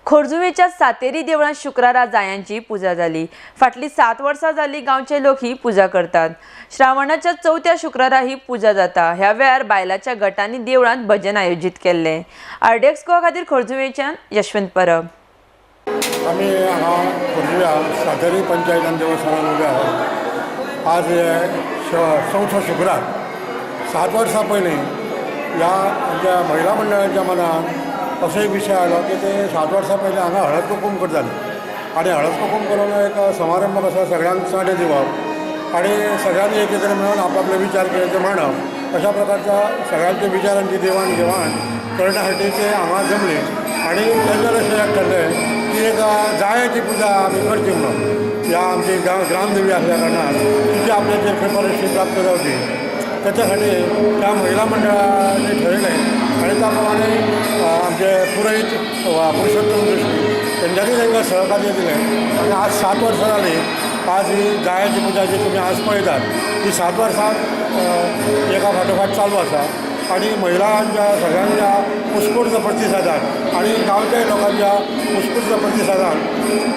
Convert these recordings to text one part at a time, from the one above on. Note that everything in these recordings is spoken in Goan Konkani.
खोर्जुवेच्या सातेरी देवळांत शुक्रारा जायांची पुजा जाली. फाटली 7 वर्सां जाली गांवचे लोक ही पुजा करतात. श्रावणाच्या चवथ्या शुक्रारा ही पुजा जाता. ह्या वेळार बायलांच्या गटांनी देवळांत भजन आयोजीत केल्लें. आरडीएक्स गोवा खातीर खोर्जुवेच्यान यशवंत परब. आमी हांगा खोर्जुव्या सातेरी पंचायत देवस्थानान उबे आसात. आज चवथो शुक्रार. 7 वर्सां पयलीं ह्या आमच्या महिला मंडळाच्या मनान असो एक विशय आयलो की ते 7 वर्सां पयलीं हांगा हळद कुकूम करताले आनी हळद कुकूम करून एक समारंभ कसो सगळ्यांक चांटे दिवप आनी सगळ्यांनी एक कडेन मेळून आपआपले विचार केले ते मांडप अशा प्रकारच्या सगळ्यांच्या विचारांची देवाण घेवाण करण्यासाठी ते हांगा जमले आनी तेन्ना अशें ठरलें की एक जायाची पुजा आमी करची म्हणून. ह्या आमची ग्रामदेवी आसल्या कारणान तिची आपल्याचेर कृपादृष्टी प्राप्त जावची त्याच्यासाठी त्या महिला मंडळाने ठरयलें आनी त्या प्रमाणे आमचे पुरोहीत पुरुषोत्तम जोशी तेंच्यांनी तांकां सहकार्य दिलें आनी आज 7 वर्सां जालीं. आज ही जायाची पुजा जी तुमी आज पळयतात ती 7 वर्सां एका फाटोफाट चालू आसा आनी महिलांच्या सगळ्यांच्या उत्स्फूर्त प्रतिसादान आनी गांवच्या लोकांच्या उत्स्फूर्त प्रतिसादान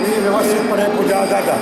ही वेवस्थीतपणे पुजा जाता.